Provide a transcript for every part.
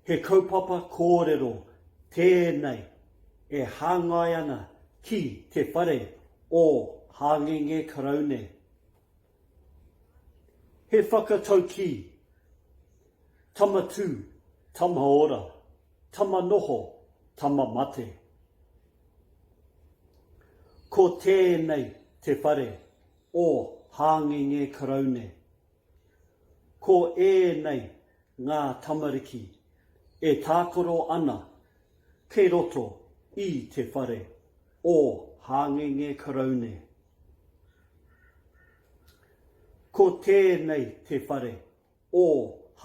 He kaupapa kōrero tēnei e hāngai ana ki te whare o Hāngenge Karaune. He whakataukī, Tama tū, tama ora, tama noho, tama mate. Ko tēnei te whare o Hāngenge Karaune. Ko ēnei ngā tamariki e tākaro ana kei roto i te whare o Hāngenge Karaune. Ko tēnei te whare o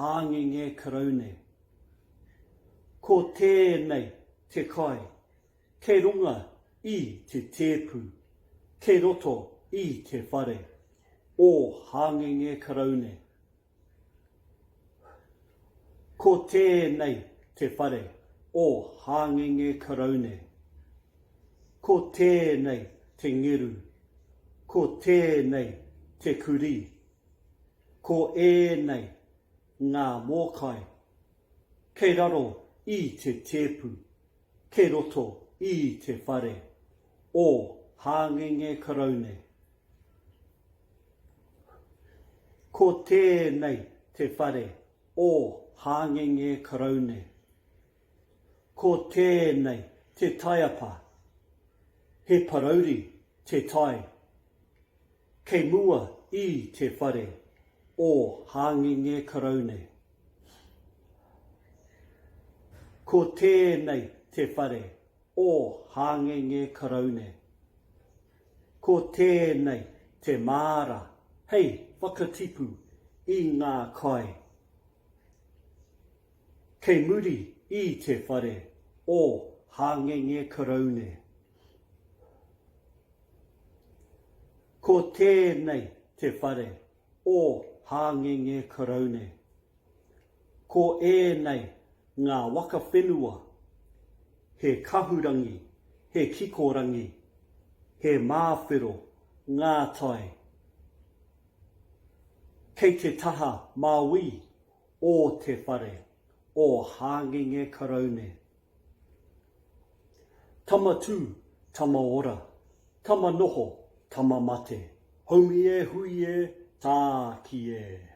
Hāngenge Karaune. Ko tēnei te kai kei runga i te tēpu, kei roto i te whare o Hāngenge Karaune. Ko tēnei te whare o Hāngenge Karaune. Ko tēnei te ngeru. Ko tēnei te kurī. Ko ēnei ngā mōkai kei raro i te tēpu, kei roto i te whare o Hāngenge Karaune. Ko tēnei te whare o Hāngenge Karaune. Ko tēnei te taiapa. He parauri te tai. Kei mua i te whare o Hāngenge Karaune. Ko tēnei te whare o Hāngenge Karaune. Ko tēnei te māra hei whakatipu i ngā kai. Kei muri i te whare o Hāngenge Karaune. Ko tēnei te whare o Hāngenge Karaune. Ko ēnei ngā waka whenua, he kahurangi, he kikorangi, he māwhero ngā tai. Kei te taha māui o te whare o Hāngenge Karaune. Tama tū, tama ora, tama noho, tama mate. Haumi e hui e, tāki e.